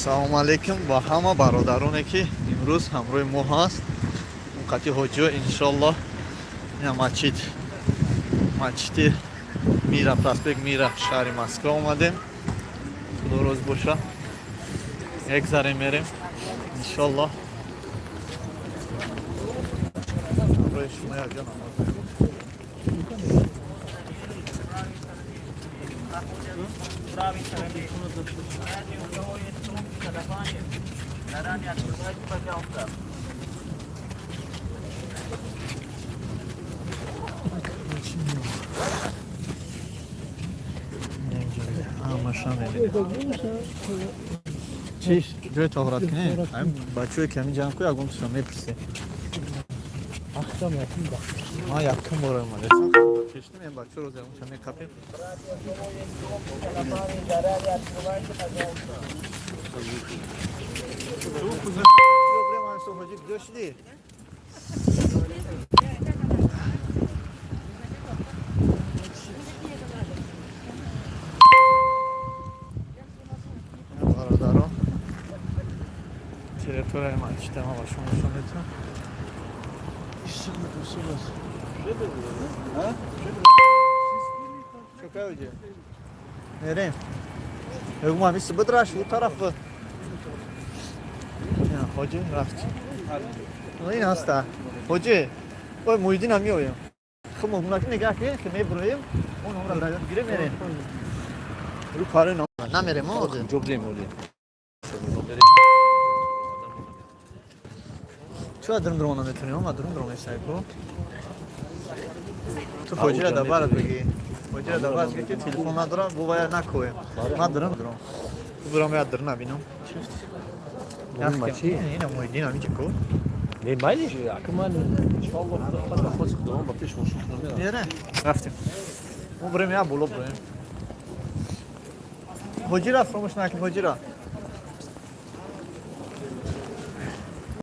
Салому алейкум ба ҳама бародароне, ки имрӯз ҳамроҳи мо ҳаст. Муқати ҳоҷиё, иншоллоҳ. Ина масҷид, масҷиди Мира, проспект Мира, шаҳри Москва омадем. Худо роз боша. Як заре мерем, иншоллоҳ. Ҳамроҳи шумо якҷо намоз мехонем. Ҳамаша мебинем. Чӣ ҷои тоҳорат кунӣ? Ҳамин бачаҳое ки ҳамин ҷамъ ку, ягон чизро мепурсем. Ман якум бор омадам. Пешним ин бачаҳоро ягонча мекапем. Ҳоҷӣ, куҷо шудӣ? Бародаро, территорияи масҷида ман ба шумо нишон медиҳам. Чокай оҷи? Мерем. Мегум, ҳамин сибидраш у тараф. Ҳоҷӣ рафт. Ин ҳаста. Ҳоҷӣ, ой, Муҳиддин ҳам меоем. Хуб, мунаки нигаҳ кунед, ки мебуроем, он ҳамра гире мерем. Рӯ парои намерем ҳозир. Ҷо бирем оли. Чӯ дурум дурума наметонем? Ма дурум дурума месайку. Ту ҳоҷира да барат бигӣ. Ҳоҷира да барат бигӣ, ки телефон надорам, бо вая накоем. Ман дурум дурум. Бурам, я дурна бинам. Ина Муҳиддин ҳамин ку. Не, майли, ака, ман иншоаллоҳ, худо хоҳад, ба хоси Худованд ба пеш мошин мерам. Мерем. Рафтем. Мо бурем, я боло бурем. Ҳоҷира фаромӯш накун, ҳоҷира.